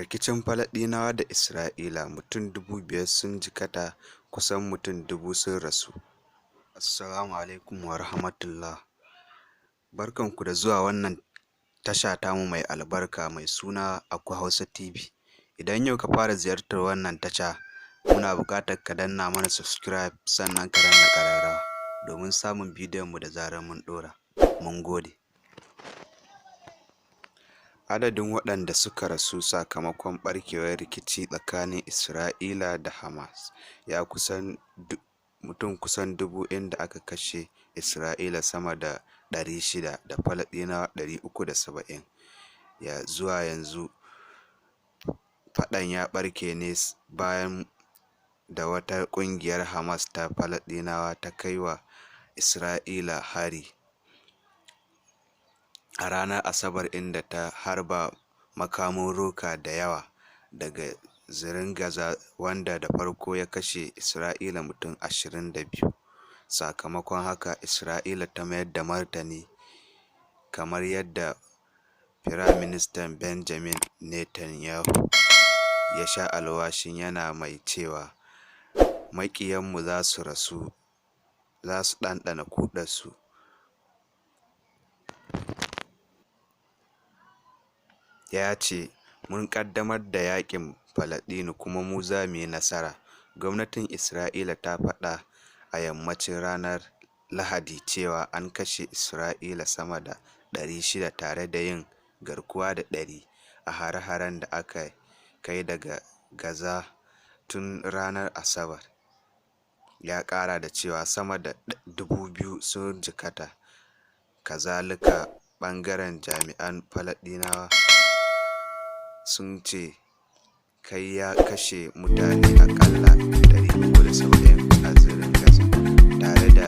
Rikicin Falasɗinawa da Isra'ila: Mutum 5,000 sun jikkata, kusan mutum 1,000 sun rasu. Assalamu alaikum wa rahmatullah. Barkanku da zuwa wannan tasha tamu mai albarka mai suna Aku Hausa TV. Idan yau ka fara ziyartar wannan tasha, muna buƙatar ka danna mana subscribe, sannan ka danna ƙararrawa domin samun bidiyonmu da zarar mun ɗora. Mun gode. Adadin waɗanda suka rasu sakamakon ɓarkewar rikici tsakanin Isra'ila da Hamas ya kusan mutum kusan 1,000, inda aka kashe Isra'ila sama da 600 da Falasɗinawa 370 ya zuwa yanzu. Faɗan ya ɓarke ne bayan da wata ƙungiyar Hamas ta Falasɗinawa ta kai wa Isra'ila hari a ranar Asabar, inda ta harba makaman roka da yawa daga zirin Gaza, wanda da farko ya kashe Isra'ila mutum 22. Sakamakon haka, Isra'ila ta mayar da martani, kamar yadda Firaministan Benjamin Netanyahu ya sha alwashin, yana mai cewa maƙiyanmu za su rasu, za su ɗanɗana kuɗarsu. Ya ce, Mun ƙaddamar da yaƙin Falasɗinu kuma mu za mu yi nasara. Gwamnatin Isra'ila ta faɗa a yammacin ranar Lahadi cewa an kashe Isra'ila sama da 600 tare da yin garkuwa da 100 a hare-haren da aka kai daga Gaza tun ranar Asabar. Ya ƙara da cewa sama da 2,000 sun jikkata. Kazalika, ɓangaren jami'an Falasɗinawa sun ce kai ya kashe mutane aƙalla 370 a zirin Gaza.